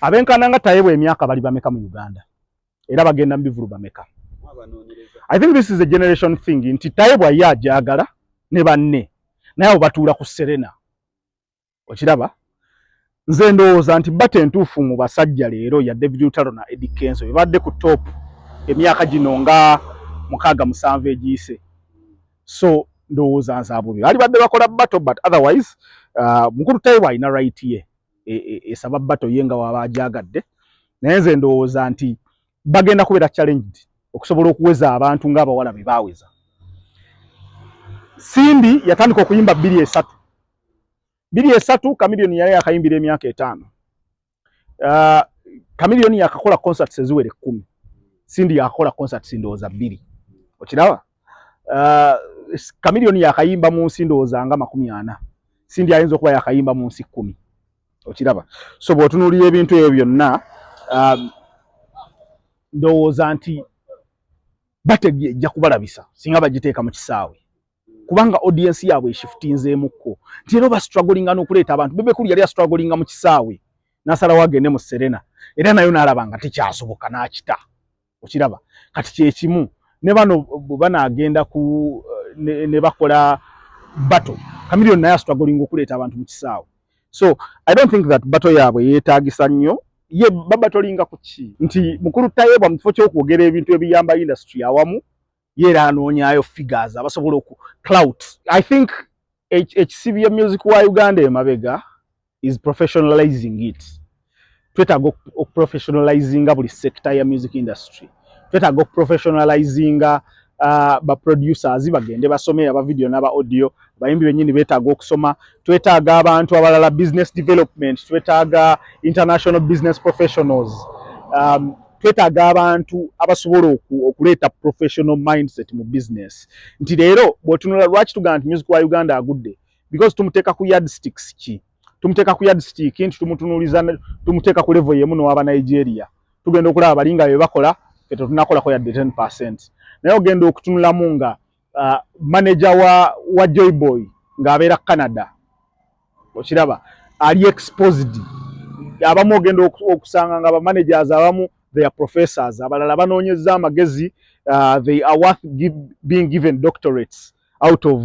Abenkana nga Tayebwa emyaka bali bameka mu Uganda? Era bagenda mu bivulu bameka? I think this is a generation thing, nti Tayebwa ye ajagala ne banne, naye abo batuula ku Serena. Okiraba, nze ndowooza nti battle entuufu mu basajja leero ya David Lutalo na Eddie Kenzo, bebadde ku top emyaka gino nga 6, 7 egiyise. So ndowooza nze abo be baali badde bakola battle, but otherwise mukulu Tayebwa alina right ye esaba battle ye nga waba ajagadde, naye nze ndowooza nti bagenda kubeera challenged okusobola okuweza abantu ng'abawala be baaweza. Cindy yatandika okuyimba 2003, 2003. Chameleone yali yakayimbira emyaka 5. Chameleone yakakola concerts eziwera 10, Cindy yakakola concerts ndowooza bbiri. Okiraba, Chameleone yakayimba mu nsi ndowooza nga 40, Cindy ayinza okuba yakayimba mu nsi 10. Okiraba, so bw'otunuulira ebintu ebyo byonna, ndowooza nti battle ejja kubalabisa singa bagiteeka mu kisaawe, kubanga audience yaabwe eshiftinzeemukko, nti era bastrugglinga n'okuleeta abantu. Bebe Cool yali astrugglinga mu kisaawe, n'asalawo agende mu Serena, era nayo n'alaba nga tekyasoboka, n'akita. Okiraba, kati kyekimu ne bano bwe banaagenda ku ne bakola battle, Chameleone naye astrugglinga okuleeta abantu mu kisaawe. So I don't think that battle yaabwe yeetaagisa nnyo. Ye babattlinga ku ki? Nti mukulu Tayebwa mu kifo ky'okwogera ebintu ebiyamba industry awamu, ye era anoonyaayo figures abasobola oku clout. I think ekisibye music wa Uganda emabega is professionalizing it. Twetaaga okuprofessionalizinga buli sector ya music industry. Twetaaga okuprofessionalizinga ba producers, bagende basome, aba video n'aba audio. Abayimbi bennyini beetaaga okusoma. Twetaaga abantu abalala, business development, twetaaga international business professionals, twetaaga abantu abasobola okuleeta professional mindset mu business. Nti leero bw'otunula, lwaki tugamba nti music wa Uganda agudde? Because tumuteeka ku yardsticks ki? Tumuteeka ku yardstick nti tumutunuuliza, tumuteeka ku level yemu n'owaba Nigeria. Tugenda okulaba bali nga be bakola, ffe tetunakolako yadde 10%. Naye ogenda okutunulamu nga manager wa Joy Boy ng'abeera Canada. Okiraba, ali exposed. Abamu ogenda okusanga nga bamanagers abamu, they are professors, abalala banoonyezza amagezi, they are worth being given doctorates out of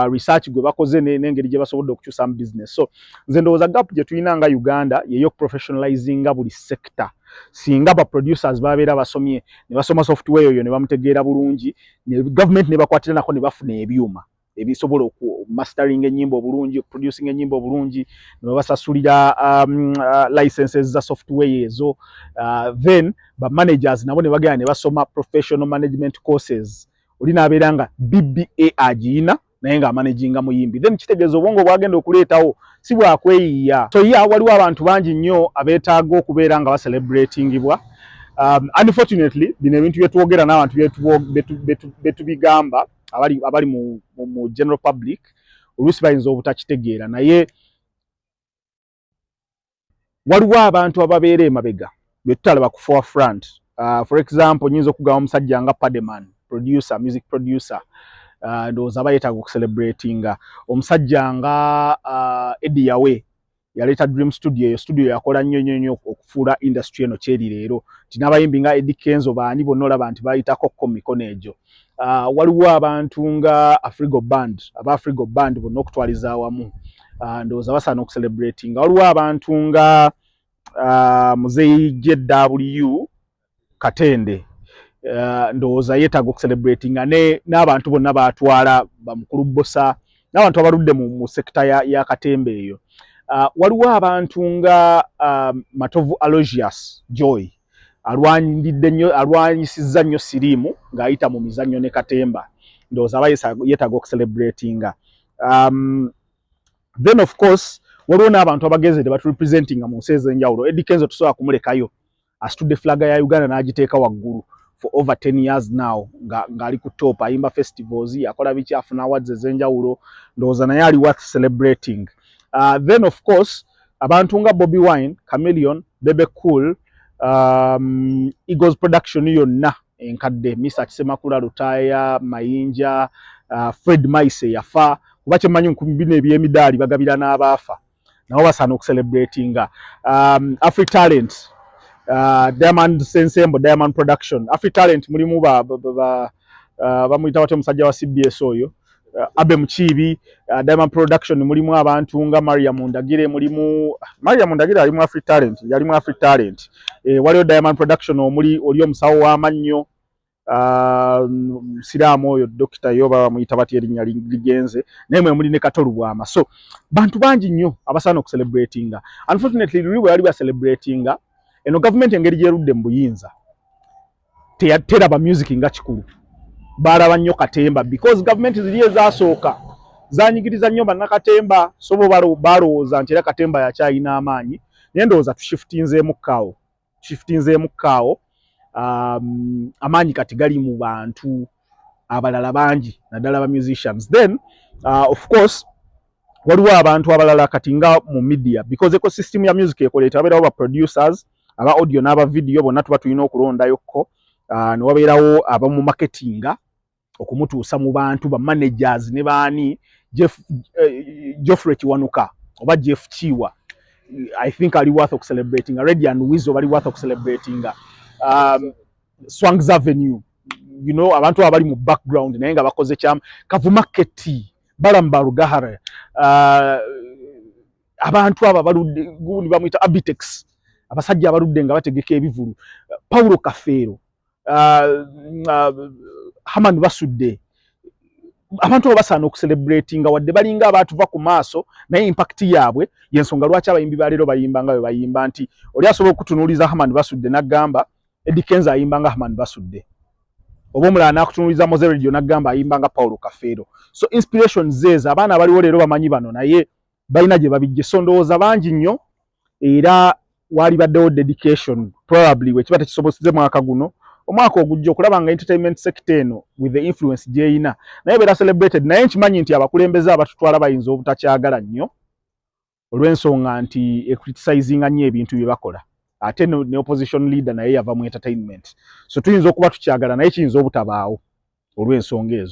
research gwe bakoze n'engeri gye basobodde okukyusa mu business. So nze ndowooza gap gye tulina nga Uganda yeyo professionalizinga buli sector. Singa ba producers babeera basomye, ne basoma software eyo ne bamutegeera bulungi, ne government ne bakwatira nako, ne bafuna ebyuma ebisobola oku mastering ennyimba obulungi, producing ennyimba obulungi, ne babasasulira licenses za software ezo, then ba managers nabo ne bagenda ne basoma professional management courses. Oli n'abeera nga BBA agiyina, naye ng'amanaginga muyimbi, then kitegeeza obwongo bwagenda okuleetawo si bwakweyiiya. So ya, waliwo abantu bangi nnyo abeetaaga okubeera nga bacelebratingibwa. Unfortunately, bino ebintu byetwogera n'abantu betubigamba abali mu general public oluusi bayinza obutakitegeera, naye waliwo abantu ababeera emabega be tutalaba ku forefront. For example, nyinza okugamba omusajja nga Pademan, producer, music producer, ndowooza aba yeetaaga okucelebratinga. Omusajja nga Eddie Yawe, yaleeta Dream Studio. Eyo studio yakola nnyo nnyo nnyo okufuula industry eno kyeri leero, nti n'abayimbi nga Eddie Kenzo, baani bonna, olaba nti bayitako ko mu mikono egyo. Waliwo abantu nga Afrigo Band, aba Afrigo Band bonna okutwaliza awamu, ndowooza basaana okucelebratinga. Waliwo abantu nga Muzeeyi JW Katende, ndowooza yeetaaga okucelebratinga, n'abantu bonna batwala bamukulu Bbosa n'abantu abaludde mu sector ya katemba eyo. Waliwo abantu nga Matovu Aloysius Joy, alwaniridde nnyo, alwanyisizza nnyo siriimu ng'ayita mu mizannyo ne katemba, ndowooza aba yeetaaga okucelebratinga. Then of course waliwo n'abantu abagezi baturepresentinga mu nsi ez'enjawulo. Eddie Kenzo tusobola kumulekayo, asitudde flaga ya Uganda n'agiteeka waggulu for over 10 years now, ng'ali ku top, ayimba festivals, akola biki, afuna awards ez'enjawulo, ndowooza naye ali worth celebrating. Then of course abantu nga Bobi Wine, Chameleone, Bebe Cool, Eagles Production yonna enkadde, Mr Kisemakula, Lutaaya, Mayinja, Fred Maise yafa, kuba kyemmanyi bino ebyemidaali bagabira n'abaafa. Nabo basaana okucelebratinga. Afri Talent, Diamond Sensembo, Diamond Production, Afri Talent mulimu ba bamuyita batya omusajja wa CBS oyo, Abe Mukiibi. Diamond Production mulimu abantu nga Mariam Ndagire, mulimu Mariam Ndagire ali mu Afri Talent, yali mu Afri Talent. Waliwo Diamond Production omuli oli omusawo w'amannyo, musiraamu oyo, dokita yo bamuyita batya, erinnya ligenze, naye mwe muli ne Kato Lubwama. So bantu bangi nnyo abasaana okucelebratinga. Unfortunately, luli bwe bali bacelebratinga, eno gavumenti engeri gyerudde mu buyinza teraba music nga kikulu, balaba nnyo katemba, because gavumenti ziri ezasooka zanyigiriza nnyo bannakatemba. So bo balowooza nti era katemba yakyalina amaanyi, naye ndowooza tushiftinzeemu kkaawo. Amaanyi kati gali mu bantu abalala bangi, naddala ba musicians. Then of course waliwo abantu abalala kati nga mu media, because ecosystem ya music ekola wabeerawo ba producers aba audio n'aba video, bonna tuba tulina okulondayokko. Ne wabeerawo abamu marketinga okumutuusa mu bantu, ba managers ne baani, Jeff, Geoffrey Kiwanuka oba Jeff Kiwa, I think ali worth okucelebrating. Radio and Weasel bali worth okucelebrating. Swangs Avenue, abantu abali mu background naye nga bakoze kyamu, Kavuma Keti, Balam Barugahara, abantu abo abaludde, gundi bamuyita Abitex, abasajja abaludde nga bategeka ebivulu, Paulo Kafeero, Haman Basudde, abantu abo basaana okucelebratinga wadde balinga abaatuva ku maaso, naye impact yaabwe yensonga lwaki abayimbi ba leero bayimba nga bwe bayimba, nti oli asobola okutunuuliza Haman Basudde n'agamba Eddy Kenzo ayimba nga Haman Basudde, oba omulala n'akutunuuliza Mowzey Radio n'agamba ayimba nga Paulo Kafeero. So inspiration zeezo abaana abaliwo leero bamanyi bano, naye balina gye babijje. So ndowooza bangi nnyo, era walibaddewo dedication, probably wekiba tekisoboseze mwaka guno, omwaka ogujja, okulaba nga entertainment sector eno with the influence gyeyina naye beera celebrated. Naye nkimanyi nti abakulembeze abatutwala bayinza obutakyagala nnyo, olw'ensonga nti ecriticizinga nnyo ebintu bye bakola, ate ne opposition leader naye yava mu entertainment. So tuyinza okuba tukyagala, naye kiyinza obutabaawo olw'ensonga ezo.